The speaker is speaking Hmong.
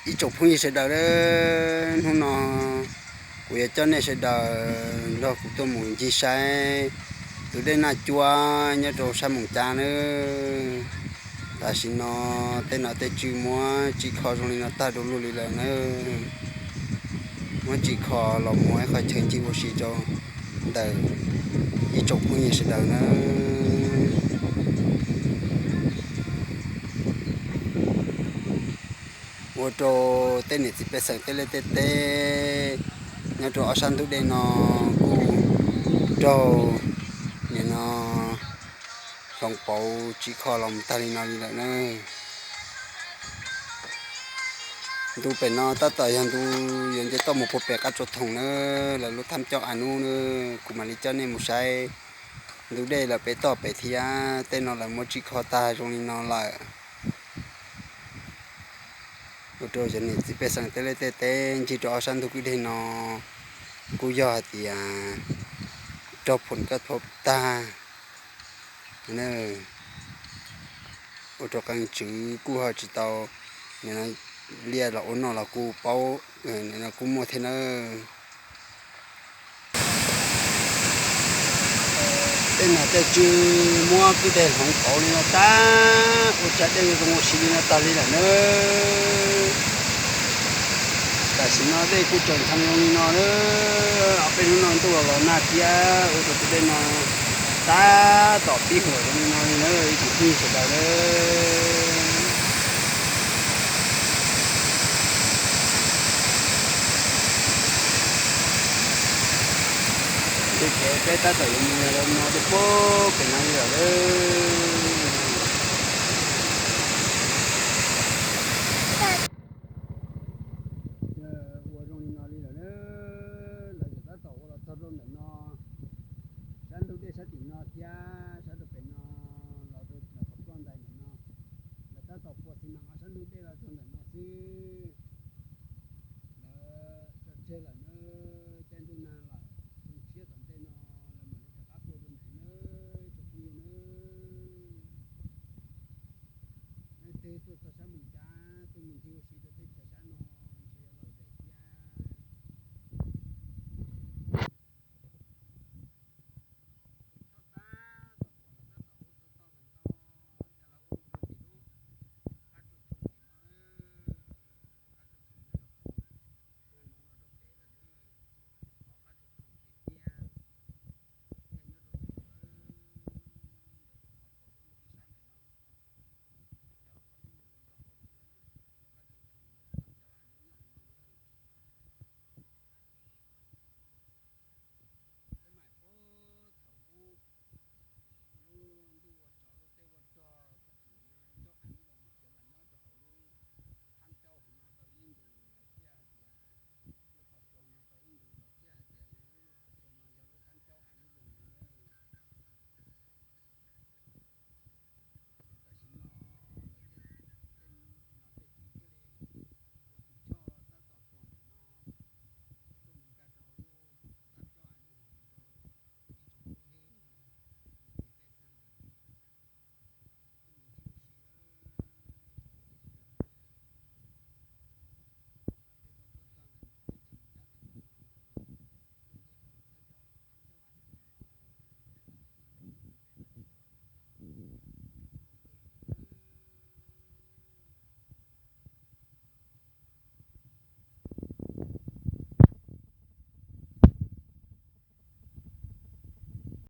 Ib tsoom phooj ywg sawv daws, hnub no kuv yuav coj nej sawv daws nrog kuv tuaj mus ncig saib tus dej Naj Cuab nyob rau sab Moos Cab nawb. Tam sim no tej nom tej tswv muab tsim kho zoo li no tag rau luag li lawm nawb. Muab tsim kho los muaj ib qhov chaw ncig ua si rau ntawm ib tsoom phooj ywg sawv daws nawb. Ua rau tej niam txiv pej xeem tej liaj tej teb nyob rau ob sab ntug dej no kuj raug nim no hloov pauv tsim kho los mus tag li no li lawm nawb. Ntu pem no tab tom yog ntu yuav nce toj mus puag pem qab tsua thoom nawb, lawv lub thaj coj a nub nawb, kuv mam li coj nej mus saib ntu dej lawm pem toj pem thiab. Tej no lawv muab tsim kho tag zoo li no lawm. Ua rau cov niam txiv pej xeem tej liaj tej teb ncig rau ob sab ntug kwj deg no kuj yog hais tias raug phom kaj phom tag. Ua rau qee tswv kuj ho tsis tau liaj los ua noj los kuj paub, kuj muaj thiab nawb. Tej nom tej tswv muab kwj deg hloov pauv li no tag, ua tsa dej zoo ua si li no tag li lawm nawb. Tam sim no dej kuj tsaus ntshee zoo li no nawb, ob peb hnub no ntuj los los nag thiab ua rau tus dej no tab tom pib huam zoo li no li nawb ib tsoom phooj ywg sawv daws nawb. Ntu kev peb tab tom yuav mus los no rau puag pem no li lawm nawb. Ua zoo li no li lawm nawb, lawv tseem tab tom ua los txog rau ntawm no, sab ntug dej sab tim no thiab sab rau pem no los rau ntawm qhov ploj ntais ntawm no. Lawv tab tom pua xi mas ob sab ntug dej los txog ntawm no xwb. Lawv tso tseg lawm nawb, caij ntuj nag lawm, xyoo tshiab tom ntej no lawv mam li rov qab pua dua ntxiv nawb tsoom phooj ywg nawb. Leej twg tuaj txog sab Moos Cab tuaj mus ncig ua si rau